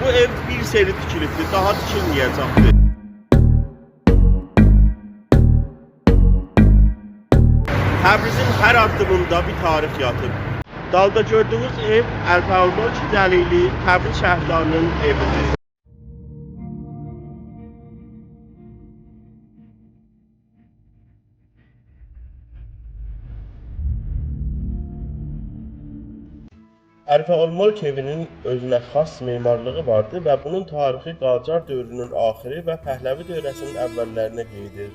Bu ev bir seri tikilibdir, daha tikilməyəcəkdir. Təbrizin hər addımında bir tarix yatıb. Dalda gördüyünüz ev Ərfəulmülk Cəlili Təbriz şəhərdarının evidir. Ərfəulmülk evinin özünə xas memarlığı vardı və bunun tarixi Qacar dövrünün axırı və Pəhləvi dövrəsinin əvvəllərinə gedir.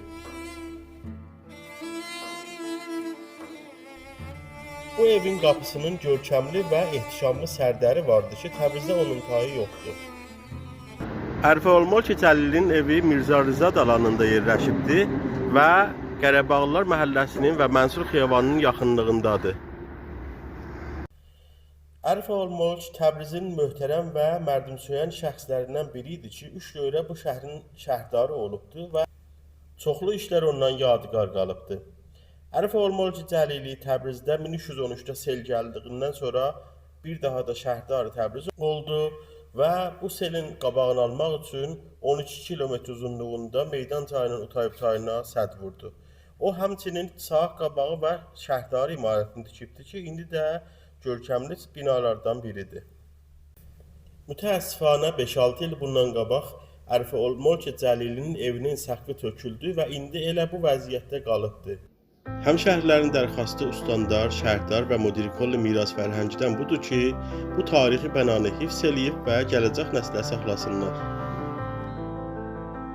Bu evin qapısının görkəmli və ehtişamlı sərdəri vardı ki, Təbrizdə onun tayı yoxdur. Ərfəulmülk Cəlilin evi Mirzə Rza alanında yerləşibdi və Qərəbağlılar məhəlləsinin və Mənsur xiyabanının yaxınlığındadır. Ərfəulmülk Təbrizin möhtərəm və mərdümsöyən şəxslərindən biri idi ki, 3 dövrə bu şəhərin şəhərdarı olubdu və çoxlu işlər ondan yadigar qalıbdı. Ərfəulmülk Cəlili Təbrizdə 1313-də sel gəldiyindən sonra bir daha da şəhərdarı Təbriz oldu və bu selin qabağını almaq üçün 12 kilometr uzunluğunda meydan çayının Utayıb çayına sədd vurdu. O həmçinin sağ qabağı və şəhərdarı imarətini tikibdi ki, indi də görkəmli binalardan biridir. Mütəəssifanə 5-6 il bundan qabaq Ərfəulmülk Cəlilinin evinin səqfi töküldü və indi elə bu vəziyyətdə qalıbdı. Həmşəhrilərin dərxwastı ustandar, şəhərdar və müdirkolli miras fərhəngidən budur ki, bu tarixi bənanı hifz eləyib və gələcək nəslə saxlasınlar.